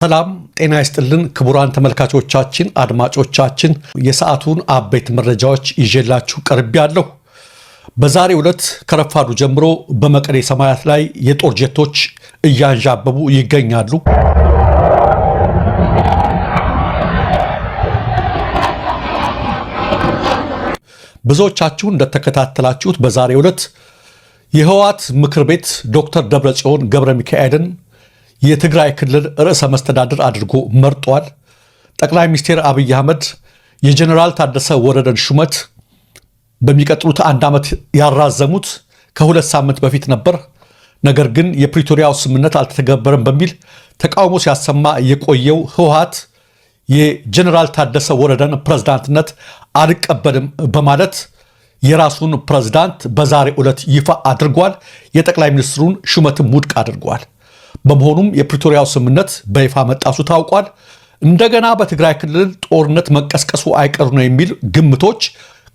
ሰላም ጤና ይስጥልን ክቡራን ተመልካቾቻችን፣ አድማጮቻችን የሰዓቱን አበይት መረጃዎች ይዤላችሁ ቀርቤያለሁ። በዛሬው ዕለት ከረፋዱ ጀምሮ በመቀሌ ሰማያት ላይ የጦር ጀቶች እያንዣበቡ ይገኛሉ። ብዙዎቻችሁ እንደተከታተላችሁት በዛሬው ዕለት የህወሓት ምክር ቤት ዶክተር ደብረጽዮን ገብረ ሚካኤልን የትግራይ ክልል ርዕሰ መስተዳድር አድርጎ መርጧል። ጠቅላይ ሚኒስትር አብይ አህመድ የጀኔራል ታደሰ ወረደን ሹመት በሚቀጥሉት አንድ ዓመት ያራዘሙት ከ2 ሳምንት በፊት ነበር። ነገር ግን የፕሪቶሪያው ስምምነት አልተተገበረም በሚል ተቃውሞ ሲያሰማ የቆየው ህወሓት የጀኔራል ታደሰ ወረደን ፕሬዝዳንትነት አልቀበልም በማለት የራሱን ፕሬዝዳንት በዛሬ ዕለት ይፋ አድርጓል። የጠቅላይ ሚኒስትሩን ሹመትም ውድቅ አድርጓል። በመሆኑም የፕሪቶሪያው ስምምነት በይፋ መጣሱ ታውቋል። እንደገና በትግራይ ክልል ጦርነት መቀስቀሱ አይቀር ነው የሚል ግምቶች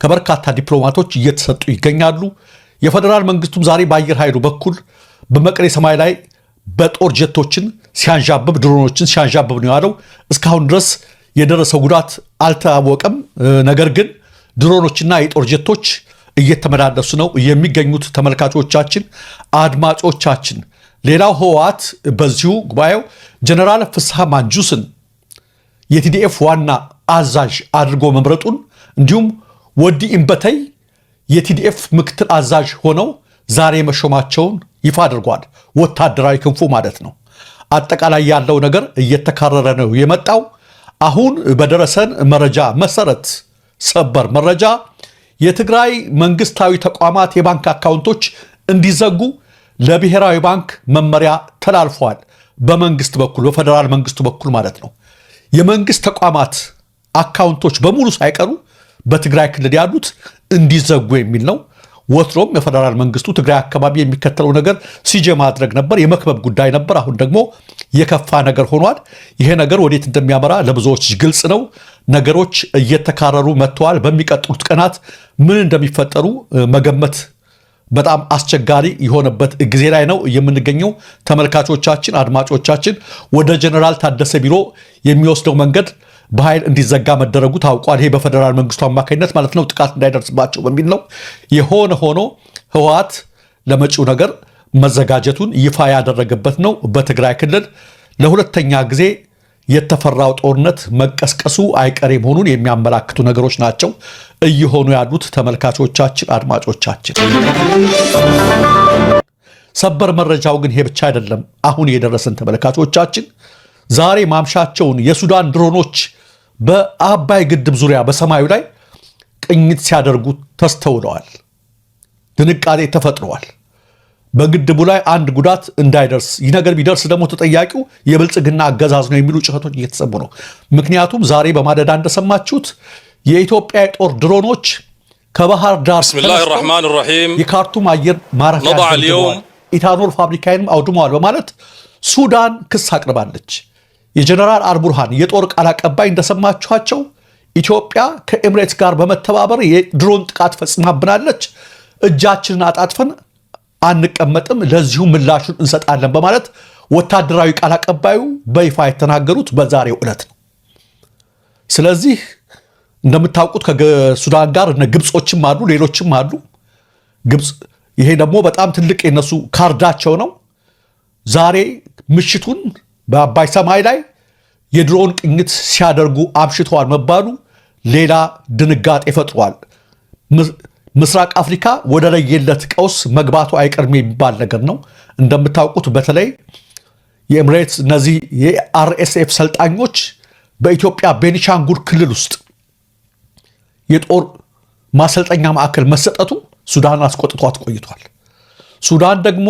ከበርካታ ዲፕሎማቶች እየተሰጡ ይገኛሉ። የፌዴራል መንግስቱም ዛሬ በአየር ኃይሉ በኩል በመቀሌ ሰማይ ላይ በጦር ጀቶችን ሲያንዣብብ፣ ድሮኖችን ሲያንዣብብ ነው ያለው። እስካሁን ድረስ የደረሰው ጉዳት አልታወቀም። ነገር ግን ድሮኖችና የጦር ጀቶች እየተመላለሱ ነው የሚገኙት። ተመልካቾቻችን፣ አድማጮቻችን፣ ሌላው ህወሓት በዚሁ ጉባኤው ጀነራል ፍስሐ ማንጁስን የ TDF ዋና አዛዥ አድርጎ መምረጡን እንዲሁም ወዲ እምበተይ የ TDF ምክትል አዛዥ ሆነው ዛሬ መሾማቸውን ይፋ አድርጓል። ወታደራዊ ክንፉ ማለት ነው። አጠቃላይ ያለው ነገር እየተካረረ ነው የመጣው። አሁን በደረሰን መረጃ መሰረት ሰበር መረጃ የትግራይ መንግስታዊ ተቋማት የባንክ አካውንቶች እንዲዘጉ ለብሔራዊ ባንክ መመሪያ ተላልፏል። በመንግስት በኩል፣ በፌደራል መንግስቱ በኩል ማለት ነው። የመንግስት ተቋማት አካውንቶች በሙሉ ሳይቀሩ በትግራይ ክልል ያሉት እንዲዘጉ የሚል ነው። ወትሮም የፌደራል መንግስቱ ትግራይ አካባቢ የሚከተለው ነገር siege ማድረግ ነበር፣ የመክበብ ጉዳይ ነበር። አሁን ደግሞ የከፋ ነገር ሆኗል። ይሄ ነገር ወዴት እንደሚያመራ ለብዙዎች ግልጽ ነው። ነገሮች እየተካረሩ መጥተዋል። በሚቀጥሉት ቀናት ምን እንደሚፈጠሩ መገመት በጣም አስቸጋሪ የሆነበት ጊዜ ላይ ነው የምንገኘው። ተመልካቾቻችን፣ አድማጮቻችን፣ ወደ ጀነራል ታደሰ ቢሮ የሚወስደው መንገድ በኃይል እንዲዘጋ መደረጉ ታውቋል። ይሄ በፌደራል መንግስቱ አማካኝነት ማለት ነው፣ ጥቃት እንዳይደርስባቸው በሚል ነው። የሆነ ሆኖ ህወሓት ለመጪው ነገር መዘጋጀቱን ይፋ ያደረገበት ነው። በትግራይ ክልል ለሁለተኛ ጊዜ የተፈራው ጦርነት መቀስቀሱ አይቀሬ መሆኑን የሚያመላክቱ ነገሮች ናቸው እየሆኑ ያሉት። ተመልካቾቻችን፣ አድማጮቻችን፣ ሰበር መረጃው ግን ይሄ ብቻ አይደለም። አሁን የደረሰን ተመልካቾቻችን፣ ዛሬ ማምሻቸውን የሱዳን ድሮኖች በአባይ ግድብ ዙሪያ በሰማዩ ላይ ቅኝት ሲያደርጉ ተስተውለዋል። ድንቃጤ ተፈጥረዋል። በግድቡ ላይ አንድ ጉዳት እንዳይደርስ፣ ይህ ነገር ቢደርስ ደግሞ ተጠያቂው የብልጽግና አገዛዝ ነው የሚሉ ጩኸቶች እየተሰሙ ነው። ምክንያቱም ዛሬ በማለዳ እንደሰማችሁት የኢትዮጵያ የጦር ድሮኖች ከባህር ዳር بسم الله الرحمن الرحيم የካርቱም አየር ማረፊያ نضع اليوم ኢታኖል ፋብሪካንም አውድመዋል በማለት ሱዳን ክስ አቅርባለች። የጀነራል አልቡርሃን የጦር ቃል አቀባይ እንደሰማችኋቸው ኢትዮጵያ ከኤምሬትስ ጋር በመተባበር የድሮን ጥቃት ፈጽማብናለች፣ እጃችንን አጣጥፈን አንቀመጥም፣ ለዚሁ ምላሹን እንሰጣለን በማለት ወታደራዊ ቃል አቀባዩ በይፋ የተናገሩት በዛሬው ዕለት ነው። ስለዚህ እንደምታውቁት ከሱዳን ጋር እነ ግብጾችም አሉ፣ ሌሎችም አሉ። ግብፅ ይሄ ደግሞ በጣም ትልቅ የነሱ ካርዳቸው ነው። ዛሬ ምሽቱን በአባይ ሰማይ ላይ የድሮን ቅኝት ሲያደርጉ አምሽተዋል መባሉ ሌላ ድንጋጤ ፈጥሯል። ምስራቅ አፍሪካ ወደ ለየለት ቀውስ መግባቱ አይቀርም የሚባል ነገር ነው። እንደምታውቁት በተለይ የኤምሬትስ እነዚህ የ RSF ሰልጣኞች በኢትዮጵያ ቤኒሻንጉል ክልል ውስጥ የጦር ማሰልጠኛ ማዕከል መሰጠቱ ሱዳን አስቆጥቷት ቆይቷል። ሱዳን ደግሞ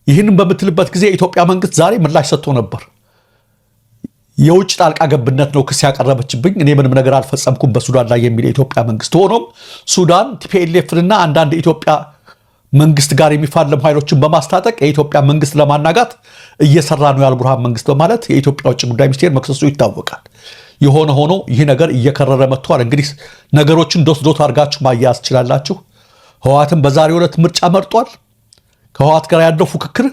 ይህንን በምትልበት ጊዜ የኢትዮጵያ መንግስት ዛሬ ምላሽ ሰጥቶ ነበር። የውጭ ጣልቃ ገብነት ነው ክስ ያቀረበችብኝ፣ እኔ ምንም ነገር አልፈጸምኩም በሱዳን ላይ የሚል የኢትዮጵያ መንግስት። ሆኖም ሱዳን TPLF ንና አንዳንድ የኢትዮጵያ መንግስት ጋር የሚፋለሙ ኃይሎችን በማስታጠቅ የኢትዮጵያ መንግስት ለማናጋት እየሰራ ነው የአልቡርሃን መንግስት በማለት የኢትዮጵያ ውጭ ጉዳይ ሚኒስቴር መክሰሱ ይታወቃል። የሆነ ሆኖ ይህ ነገር እየከረረ መጥቷል። እንግዲህ ነገሮችን dot dot አድርጋችሁ ማያያዝ ትችላላችሁ። ህወሓትም በዛሬው ዕለት ምርጫ መርጧል። ከህወሓት ጋር ያለው ፉክክር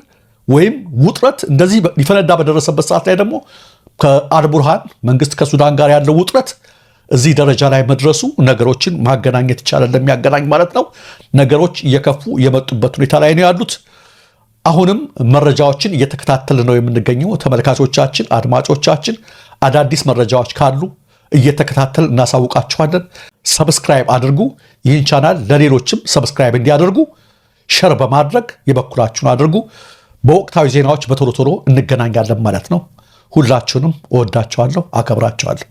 ወይም ውጥረት እንደዚህ ሊፈነዳ በደረሰበት ሰዓት ላይ ደግሞ ከአልቡርሃን መንግስት ከሱዳን ጋር ያለው ውጥረት እዚህ ደረጃ ላይ መድረሱ ነገሮችን ማገናኘት ይቻላል፣ ለሚያገናኝ ማለት ነው። ነገሮች እየከፉ የመጡበት ሁኔታ ላይ ነው ያሉት። አሁንም መረጃዎችን እየተከታተልን ነው የምንገኘው። ተመልካቾቻችን፣ አድማጮቻችን አዳዲስ መረጃዎች ካሉ እየተከታተልን እናሳውቃችኋለን። Subscribe አድርጉ። ይህን ቻናል ለሌሎችም subscribe እንዲያደርጉ share በማድረግ የበኩላችሁን አድርጉ። በወቅታዊ ዜናዎች በቶሎ ቶሎ እንገናኛለን ማለት ነው። ሁላችሁንም እወዳችኋለሁ፣ አከብራችኋለሁ።